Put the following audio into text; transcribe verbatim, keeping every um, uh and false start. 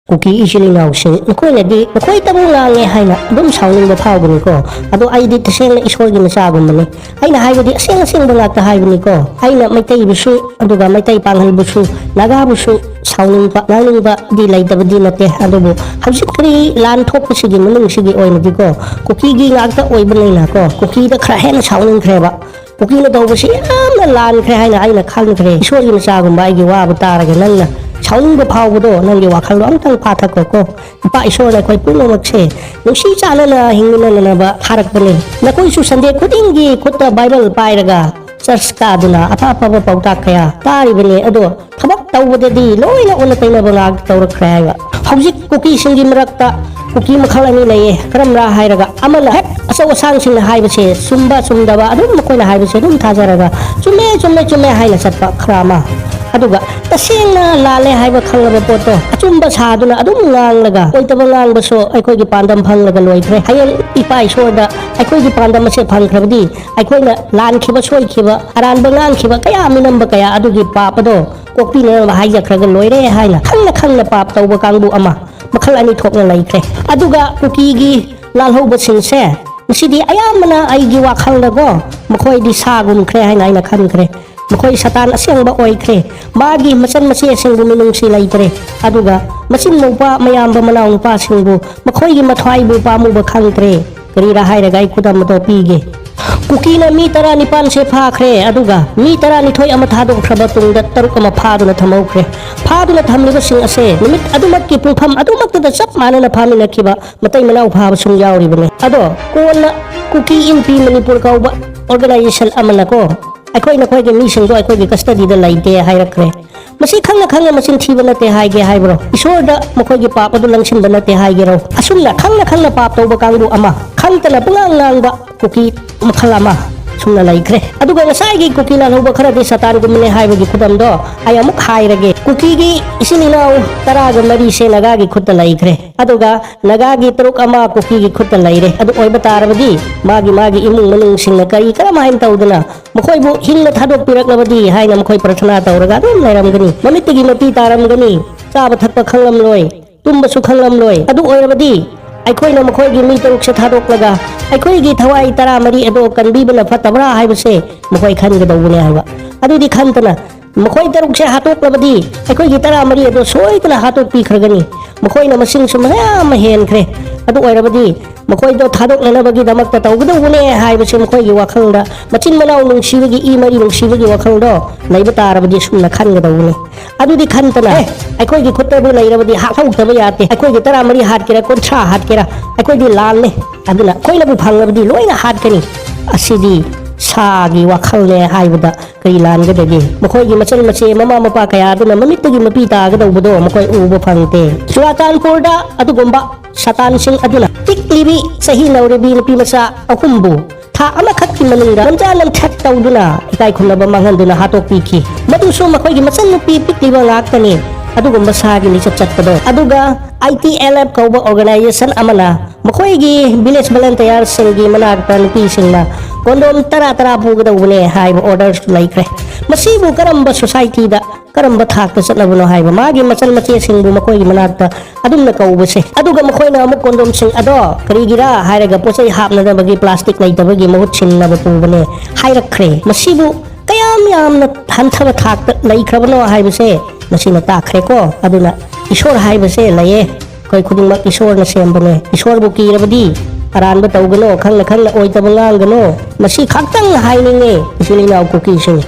ꯀꯨꯀꯤ ꯏꯆꯤꯜ ꯏꯅꯥꯎꯁꯤꯡ, ꯅꯈꯣꯏꯅꯗꯤ ꯅꯈꯣꯏꯇꯕꯨ ꯉꯥꯡꯉꯦ ꯍꯥꯏꯅ ꯑꯗꯨꯝ ꯁꯥꯎꯅꯤꯡꯕ ꯐꯥꯎꯒꯅꯤꯀꯣ꯫ ꯑꯗꯣ ꯑꯩꯗꯤ ꯇꯁꯦꯡꯅ ꯏꯁꯣꯔꯒꯤ ꯃꯆꯥꯒꯨꯝꯕꯅꯤ꯫ ꯑꯩꯅ ꯍꯥꯏꯕꯗꯤ ꯑꯁꯦꯡ ꯑꯁꯦꯡꯕ ꯉꯥꯛꯇ ꯍꯥꯏꯕꯅꯤꯀꯣ꯫ ꯑꯩꯅ ꯃꯩꯇꯩꯕꯨꯁꯨ, ꯑꯗꯨꯒ ꯃꯩꯇꯩ ꯄꯥꯡꯒꯜꯕꯨꯁꯨ, ꯅꯥꯒꯥꯕꯨꯁꯨ ꯁꯥꯎꯅꯤꯡꯕ, ꯉꯥꯡꯅꯤꯡꯕꯗꯤ ꯂꯩꯇꯕꯗꯤ ꯅꯠꯇꯦ꯫ ꯑꯗꯨꯕꯨ ꯍꯧꯖꯤꯛ ꯀꯔꯤ ꯂꯥꯟ ꯊꯣꯛꯄꯁꯤꯒꯤ ꯃꯅꯨꯡꯁꯤꯒꯤ ꯑꯣꯏꯅꯗꯤꯀꯣ, ꯀꯨꯀꯤꯒꯤ ꯉꯥꯛꯇ ꯑꯣꯏꯕꯅꯤꯅꯀꯣ, ꯀꯨꯀꯤꯗ ꯈꯔ ꯍꯦꯟꯅ ꯁꯥꯎꯅꯤꯡꯈ꯭ꯔꯦꯕ꯫ ꯀꯨꯀꯤꯅ ꯇꯧꯕꯁꯤ ꯌꯥꯝꯅ ꯂꯥꯟꯈ꯭ꯔꯦ ꯍꯥꯏꯅ ꯑꯩꯅ ꯈꯟꯈ꯭ꯔꯦ꯫ ꯏꯁꯣꯔꯒꯤ ꯃꯆꯥꯒꯨꯝꯕ ꯑꯩꯒꯤ ꯋꯥꯕ ꯇꯥꯔꯒ ꯅꯪꯅ ꯁꯥꯎꯅꯤꯡꯕ ꯐꯥꯎꯕꯗꯣ ꯅꯪꯒꯤ ꯋꯥꯈꯜꯗꯣ ꯑꯝꯇꯪ ꯐꯥꯊꯈꯣꯀꯣ꯫ ꯏꯄꯥ ꯏꯁꯣꯔꯅ ꯑꯩꯈꯣꯏ ꯄꯨꯝꯅꯃꯛꯁꯦ ꯅꯨꯡꯁꯤ ꯆꯥꯟꯅꯅ ꯍꯤꯡꯃꯤꯟꯅꯅꯕ ꯊꯥꯔꯛꯄꯅꯦ꯫ ꯅꯈꯣꯏꯁꯨ ꯁꯟꯗꯦ ꯈꯨꯗꯤꯡꯒꯤ ꯈꯨꯠꯇ ꯕꯥꯏꯕꯜ ꯄꯥꯏꯔꯒ ꯆꯔꯆ ꯀꯥꯗꯨꯅ ꯑꯐ ꯑꯐꯕ ꯄꯥꯎꯇꯥꯛ ꯀꯌꯥ ꯇꯥꯔꯤꯕꯅꯦ꯫ ꯑꯗꯣ ꯊꯕꯛ ꯇꯧꯕꯗꯗꯤ ꯂꯣꯏꯅ ꯑꯣꯟꯅ ꯇꯩꯅꯕ ꯉꯥꯛ ꯇꯧꯔꯛꯈ꯭ꯔꯦ ꯍꯥꯏꯕ꯫ ꯍꯧꯖꯤꯛ ꯀꯨꯀꯤꯁꯤꯡꯒꯤ ꯃꯔꯛꯇ ꯀꯨꯀꯤ ꯃꯈꯜ ꯑꯅꯤ ꯂꯩꯌꯦ꯫ ꯀꯔꯝꯕ꯭ꯔꯥ ꯍꯥꯏꯔꯒ ꯑꯃꯅ ꯍꯦꯛ ꯑꯆꯧ ꯑꯁꯥꯡꯁꯤꯡꯅ ꯍꯥꯏꯕꯁꯦ ꯆꯨꯝꯕ ꯆꯨꯝꯗꯕ ꯑꯗꯨꯝ ꯃꯈꯣꯏꯅ ꯍꯥꯏꯕꯁꯦ ꯑꯗꯨꯝ ꯊꯥꯖꯔꯒ ꯆꯨꯝꯃꯦ, ꯆꯨꯝꯃꯦ, ꯆꯨꯝꯃꯦ ꯍꯥꯏꯅ ꯆꯠꯄ ꯈꯔ ꯑꯃ, ꯑꯗꯨꯒ ꯇꯁꯦꯡꯅ ꯂꯥꯜꯂꯦ ꯍꯥꯏꯕ ꯈꯪꯂꯕ ꯄꯣꯠꯇꯣ ꯑꯆꯨꯝꯕ ꯁꯥꯗꯨꯅ ꯑꯗꯨꯝ ꯉꯥꯡꯂꯒ ꯑꯣꯏꯗꯕ ꯉꯥꯡꯕꯁꯨ ꯑꯩꯈꯣꯏꯒꯤ ꯄꯥꯟꯗꯝ ꯐꯪꯂꯒ ꯂꯣꯏꯈ꯭ꯔꯦ꯫ ꯍꯌꯦꯡ ꯏꯄꯥ ꯏꯁꯣꯔꯗ ꯑꯩꯈꯣꯏꯒꯤ ꯄꯥꯟꯗꯝ ꯑꯁꯦ ꯐꯪꯈ꯭ꯔꯕꯗꯤ ꯑꯩꯈꯣꯏꯅ ꯂꯥꯟꯈꯤꯕ, ꯁꯣꯏꯈꯤꯕ, ꯑꯔꯥꯟꯕ ꯉꯥꯡꯈꯤꯕ ꯀꯌꯥ, ꯃꯤꯅꯝꯕ ꯀꯌꯥ ꯑꯗꯨꯒꯤ ꯄꯥꯞ ꯑꯗꯣ ꯀꯣꯛꯄꯤꯅꯅꯕ ꯍꯥꯏꯖꯈ꯭ꯔꯒ ꯂꯣꯏꯔꯦ ꯍꯥꯏꯅ ꯈꯪꯅ ꯈꯪꯅ ꯄꯥꯞ ꯇꯧꯕ ꯀꯥꯡꯕꯨ ꯑꯃ, ꯃꯈꯜ ꯑꯅꯤ ꯊꯣꯛꯅ ꯂꯩꯈ꯭ꯔꯦ꯫ ꯑꯗꯨꯒ ꯀꯨꯀꯤꯒꯤ ꯂꯥꯜꯍꯧꯕꯁꯤꯡꯁꯦ ꯉꯁꯤꯗꯤ ꯑꯌꯥꯝꯕꯅ ꯑꯩꯒꯤ ꯋꯥꯈꯜꯗꯀꯣ ꯃꯈꯣꯏꯗꯤ ꯁꯥꯒꯨꯝꯈ꯭ꯔꯦ ꯍꯥꯏꯅ ꯑꯩꯅ ꯈꯟꯈ꯭ꯔꯦ꯫ ꯃꯈꯣꯏ ꯁꯥꯇꯥꯟ ꯑꯁꯦꯡꯕ ꯑꯣꯏꯈ꯭ꯔꯦ꯫ ꯃꯥꯒꯤ ꯃꯆꯟ ꯃꯆꯦꯁꯤꯡꯕꯨ ꯃꯤꯅꯨꯡꯁꯤ ꯂꯩꯇ꯭ꯔꯦ꯫ ꯑꯗꯨꯒ ꯃꯆꯤꯟ ꯃꯧꯄꯥ, ꯃꯌꯥꯝꯕ, ꯃꯅꯥꯎ ꯅꯨꯄꯥꯁꯤꯡꯕꯨ ꯃꯈꯣꯏꯒꯤ ꯃꯊ꯭ꯋꯥꯏꯕꯨ ꯄꯥꯝꯃꯨꯕ ꯈꯪꯗ꯭ꯔꯦ꯫ ꯀꯔꯤꯔꯥ ꯍꯥꯏꯔꯒ ꯑꯩ ꯈꯨꯗꯝ ꯑꯗꯣ ꯄꯤꯒꯦ꯫ ꯀꯨꯀꯤꯅ ꯃꯤ ꯇꯔꯥꯅꯤꯄꯥꯟꯁꯦ ꯐꯥꯈ꯭ꯔꯦ, ꯑꯗꯨꯒ ꯃꯤ ꯇꯔꯥꯅꯤꯊꯣꯏ ꯑꯃ ꯊꯥꯗꯣꯛꯈ꯭ꯔꯕ ꯇꯨꯡꯗ ꯇꯔꯨꯛ ꯑꯃ ꯐꯥꯗꯨꯅ ꯊꯝꯍꯧꯈ꯭ꯔꯦ꯫ ꯐꯥꯗꯨꯅ ꯊꯝꯂꯤꯕꯁꯤꯡ ꯑꯁꯦ ꯅꯨꯃꯤꯠ ꯑꯗꯨꯃꯛꯀꯤ ꯄꯨꯡꯐꯝ ꯑꯗꯨꯃꯛꯇꯗ ꯆꯞ ꯃꯥꯟꯅꯅ ꯐꯥꯃꯤꯟꯅꯈꯤꯕ ꯃꯇꯩ ꯃꯅꯥꯎ ꯐꯥꯕꯁꯨ ꯌꯥꯎꯔꯤꯕꯅꯤ꯫ ꯑꯗꯣ ꯀꯣꯟꯅ ꯀꯨꯀꯤ ꯏꯟꯄꯤ ꯃꯅꯤꯄꯨꯔ ꯀꯧꯕ ꯑꯣꯔꯒꯅꯥꯏꯖꯦꯁꯟ ꯑꯃꯅꯀꯣ ꯑꯩꯈꯣꯏ ꯅꯈꯣꯏꯒꯤ ꯃꯤꯁꯤꯡꯗꯣ ꯑꯩꯈꯣꯏꯒꯤ ꯀꯁꯇꯗꯤꯗ ꯂꯩꯇꯦ ꯍꯥꯏꯔꯛꯈ꯭ꯔꯦ꯫ ꯃꯁꯤ ꯈꯪꯅ ꯈꯪꯅ ꯃꯆꯤꯟ ꯊꯤꯕ ꯅꯠꯇꯦ ꯍꯥꯏꯒꯦ ꯍꯥꯏꯕ꯭ꯔꯣ? ꯏꯁꯣꯔꯗ ꯃꯈꯣꯏꯒꯤ ꯄꯥꯞ ꯑꯗꯨ ꯂꯪꯁꯤꯟꯕ ꯅꯠꯇꯦ ꯍꯥꯏꯒꯦꯔꯣ? ꯑꯁꯨꯝꯅ ꯈꯪꯅ ꯈꯪꯅ ꯄꯥꯞ ꯇꯧꯕ ꯀꯥꯡꯕꯨ ꯑꯃ, ꯈꯪꯇꯅ ꯄꯨꯡꯉꯥꯡ ꯉꯥꯡꯕ ꯀꯨꯀꯤ ꯃꯈꯜ ꯑꯃ ꯁꯨꯝꯅ ꯂꯩꯈ꯭ꯔꯦ꯫ ꯑꯗꯨꯒ ꯉꯁꯥꯏꯒꯤ ꯀꯨꯀꯤ ꯂꯥꯜꯍꯧꯕ ꯈꯔꯗꯤ ꯁꯥꯇꯥꯟꯒꯨꯝꯕꯅꯦ ꯍꯥꯏꯕꯒꯤ ꯈꯨꯗꯝꯗꯣ ꯑꯩ ꯑꯃꯨꯛ ꯍꯥꯏꯔꯒꯦ꯫ ꯀꯨꯀꯤꯒꯤ ꯏꯆꯤꯜ ꯏꯅꯥꯎ ꯇꯔꯥꯒ ꯃꯔꯤꯁꯦ ꯅꯥꯒꯥꯒꯤ ꯈꯨꯠꯇ ꯂꯩꯈ꯭ꯔꯦ꯫ ꯑꯗꯨꯒ ꯅꯥꯒꯥꯒꯤ ꯇꯔꯨꯛ ꯑꯃ ꯀꯨꯀꯤꯒꯤ ꯈꯨꯠꯇ ꯂꯩꯔꯦ꯫ ꯑꯗꯨ ꯑꯣꯏꯕ ꯇꯥꯔꯕꯗꯤ ꯃꯥꯒꯤ ꯃꯥꯒꯤ ꯏꯃꯨꯡ ꯃꯅꯨꯡꯁꯤꯡꯅ ꯀꯔꯤ ꯀꯔꯝꯍꯥꯏꯅ ꯇꯧꯗꯅ ꯃꯈꯣꯏꯕꯨ ꯍꯤꯡꯅ ꯊꯥꯗꯣꯛꯄꯤꯔꯛꯂꯕꯗꯤ ꯍꯥꯏꯅ ꯃꯈꯣꯏ ꯄ꯭ꯔꯊꯅꯥ ꯇꯧꯔꯒ ꯑꯗꯨꯝ ꯂꯩꯔꯝꯒꯅꯤ꯫ ꯃꯃꯤꯠꯇꯒꯤ ꯃꯄꯤ ꯇꯥꯔꯝꯒꯅꯤ꯫ ꯆꯥꯕ ꯊꯛꯄ ꯈꯪꯂꯝꯂꯣꯏ꯫ ꯇꯨꯝꯕꯁꯨ ꯈꯪꯂꯝꯂꯣꯏ꯫ ꯑꯗꯨ ꯑꯣꯏꯔꯕꯗꯤ ꯑꯩꯈꯣꯏꯅ ꯃꯈꯣꯏꯒꯤ ꯃꯤ ꯇꯔꯨꯛꯁꯦ ꯊꯥꯗꯣꯛꯂꯒ ꯑꯩꯈꯣꯏꯒꯤ ꯊꯋꯥꯏ ꯇꯔꯥꯃꯔꯤ ꯑꯗꯣ ꯀꯟꯕꯤꯕꯅ ꯐꯠꯇꯕ꯭ꯔꯥ ꯍꯥꯏꯕꯁꯦ ꯃꯈꯣꯏ ꯈꯟꯒꯗꯧꯕꯅꯦ ꯍꯥꯏꯕ꯫ ꯑꯗꯨꯗꯤ ꯈꯟꯇꯅ ꯃꯈꯣꯏ ꯇꯔꯨꯛꯁꯦ ꯍꯥꯠꯇꯣꯛꯂꯕꯗꯤ ꯑꯩꯈꯣꯏꯒꯤ ꯇꯔꯥꯃꯔꯤ ꯑꯗꯣ ꯁꯣꯏꯗꯅ ꯍꯥꯠꯇꯣꯛꯄꯤꯈ꯭ꯔꯒꯅꯤ꯫ ꯃꯈꯣꯏꯅ ꯃꯁꯤꯡꯁꯨ ꯃꯌꯥꯝ ꯑꯃ ꯍꯦꯟꯈ꯭ꯔꯦ꯫ ꯑꯗꯨ ꯑꯣꯏꯔꯕꯗꯤ ꯃꯈꯣꯏꯗꯣ ꯊꯥꯗꯣꯛꯅꯅꯕꯒꯤꯗꯃꯛꯇ ꯇꯧꯒꯗꯧꯕꯅꯦ ꯍꯥꯏꯕꯁꯦ ꯃꯈꯣꯏꯒꯤ ꯋꯥꯈꯜꯗ, ꯃꯆꯤꯟ ꯃꯅꯥꯎ ꯅꯨꯡꯁꯤꯕꯒꯤ, ꯏ ꯃꯔꯤ ꯅꯨꯡꯁꯤꯕꯒꯤ ꯋꯥꯈꯜꯗꯣ ꯂꯩꯕ ꯇꯥꯔꯕꯗꯤ ꯁꯨꯝꯅ ꯈꯟꯒꯗꯧꯕꯅꯦ꯫ ꯑꯗꯨꯗꯤ ꯈꯟꯇꯅ, "ꯑꯦ, ꯑꯩꯈꯣꯏꯒꯤ ꯈꯨꯠꯇꯕꯨ ꯂꯩꯔꯕꯗꯤ ꯍꯥꯠꯍꯧꯗꯕ ꯌꯥꯗꯦ꯫ ꯑꯩꯈꯣꯏꯒꯤ ꯇꯔꯥꯃꯔꯤ ꯍꯥꯠꯀꯦꯔꯥ, ꯀꯨꯟꯊ꯭ꯔꯥ ꯍꯥꯠꯀꯦꯔꯥ, ꯑꯩꯈꯣꯏꯗꯤ ꯂꯥꯟꯅꯦ꯫ ꯑꯗꯨꯅ ꯑꯩꯈꯣꯏꯅꯕꯨ ꯐꯪꯂꯕꯗꯤ ꯂꯣꯏꯅ ꯍꯥꯠꯀꯅꯤ꯫ ꯑꯁꯤꯗꯤ ꯁꯥꯒꯤ ꯋꯥꯈꯜꯅꯦ" ꯍꯥꯏꯕꯗ ꯀꯔꯤ ꯂꯥꯟꯒꯗꯒꯦ? ꯃꯈꯣꯏꯒꯤ ꯃꯆꯜ ꯃꯆꯦ, ꯃꯃꯥ ꯃꯄꯥ ꯀꯌꯥꯗꯨꯅ ꯃꯃꯤꯠꯇꯒꯤ ꯃꯄꯤ ꯇꯥꯒꯗꯧꯕꯗꯣ ꯃꯈꯣꯏ ꯎꯕ ꯐꯪꯗꯦ꯫ ꯆꯨꯔꯥꯆꯥꯟꯄꯨꯔꯗ ꯑꯗꯨꯒꯨꯝꯕ ꯁꯥꯇꯥꯟꯁꯤꯡ ꯑꯗꯨꯅ ꯄꯤꯛꯂꯤꯕꯤ ꯆꯍꯤ ꯅꯧꯔꯤꯕꯤ ꯅꯨꯄꯤ ꯃꯆꯥ ꯑꯍꯨꯝꯕꯨ ꯊꯥ ꯑꯃꯈꯛꯀꯤ ꯃꯅꯨꯡꯗ ꯅꯝꯖꯥ ꯅꯝꯊꯛ ꯇꯧꯗꯨꯅ ꯏꯀꯥꯏ ꯈꯨꯝꯅꯕ ꯃꯥꯡꯍꯟꯗꯨꯅ ꯍꯥꯠꯇꯣꯛꯄꯤꯈꯤ꯫ ꯃꯗꯨꯁꯨ ꯃꯈꯣꯏꯒꯤ ꯃꯆꯟꯅꯨꯄꯤ ꯄꯤꯛꯂꯤꯕ ꯉꯥꯛꯇꯅꯤ ꯑꯗꯨꯒꯨꯝꯕ ꯁꯥꯒꯤ ꯂꯤꯆꯠ ꯆꯠꯄꯗꯣ꯫ ꯑꯗꯨꯒ ꯑꯥꯏ ꯇꯤ ꯑꯦꯜ ꯑꯦꯐ ꯀꯧꯕ ꯑꯣꯔꯒꯅꯥꯏꯖꯦꯁꯟ ꯑꯃꯅ ꯃꯈꯣꯏꯒꯤ ꯚꯤꯂꯦꯖ ꯚꯣꯂꯟꯇꯤꯌꯥꯔꯁꯤꯡꯒꯤ ꯃꯅꯥꯛꯇ ꯅꯨꯄꯤꯁꯤꯡꯅ ꯀꯣꯟꯗꯣꯝ ꯇꯔꯥ ꯇꯔꯥ ꯄꯨꯒꯗꯧꯕꯅꯦ ꯍꯥꯏꯕ ꯑꯣꯔꯗꯔꯁꯨ ꯂꯩꯈ꯭ꯔꯦ꯫ ꯃꯁꯤꯕꯨ ꯀꯔꯝꯕ ꯁꯣꯁꯥꯏꯇꯤꯗ, ꯀꯔꯝꯕ ꯊꯥꯛꯇ ꯆꯠꯅꯕꯅꯣ ꯍꯥꯏꯕ, ꯃꯥꯒꯤ ꯃꯆꯟ ꯃꯆꯦꯁꯤꯡꯕꯨ ꯃꯈꯣꯏꯒꯤ ꯃꯅꯥꯛꯇ ꯑꯗꯨꯝꯅ ꯀꯧꯕꯁꯦ꯫ ꯑꯗꯨꯒ ꯃꯈꯣꯏꯅ ꯑꯃꯨꯛ ꯀꯣꯟꯗꯣꯝꯁꯤꯡ ꯑꯗꯣ ꯀꯔꯤꯒꯤꯔꯥ ꯍꯥꯏꯔꯒ ꯄꯣꯠ ꯆꯩ ꯍꯥꯞꯅꯅꯕꯒꯤ ꯄ꯭ꯂꯥꯁꯇꯤꯛ ꯂꯩꯇꯕꯒꯤ ꯃꯍꯨꯠ ꯁꯤꯟꯅꯕ ꯄꯨꯕꯅꯦ ꯍꯥꯏꯔꯛꯈ꯭ꯔꯦ꯫ ꯃꯁꯤꯕꯨ ꯀꯌꯥꯝ ꯌꯥꯝꯅ ꯍꯟꯊꯕ ꯊꯥꯛꯇ ꯂꯩꯈ꯭ꯔꯕꯅꯣ ꯍꯥꯏꯕꯁꯦ ꯃꯁꯤꯅ ꯇꯥꯛꯈ꯭ꯔꯦꯀꯣ꯫ ꯑꯗꯨꯅ ꯏꯁꯣꯔ ꯍꯥꯏꯕꯁꯦ ꯂꯩꯌꯦ꯫ ꯑꯩꯈꯣꯏ ꯈꯨꯗꯤꯡꯃꯛ ꯏꯁꯣꯔꯅ ꯁꯦꯝꯕꯅꯦ꯫ ꯏꯁꯣꯔꯕꯨ ꯀꯤꯔꯕꯗꯤ ꯑꯔꯥꯟꯕ ꯇꯧꯒꯅꯣ, ꯈꯪꯅ ꯈꯪꯅ ꯑꯣꯏꯗꯕ ꯉꯥꯡꯒꯅꯣ꯫ ꯃꯁꯤ ꯈꯛꯇꯪ ꯍꯥꯏꯅꯤꯡꯉꯦ ꯏꯆꯤꯜ ꯏꯅꯥꯎ ꯀꯨꯀꯤꯁꯤꯡ꯫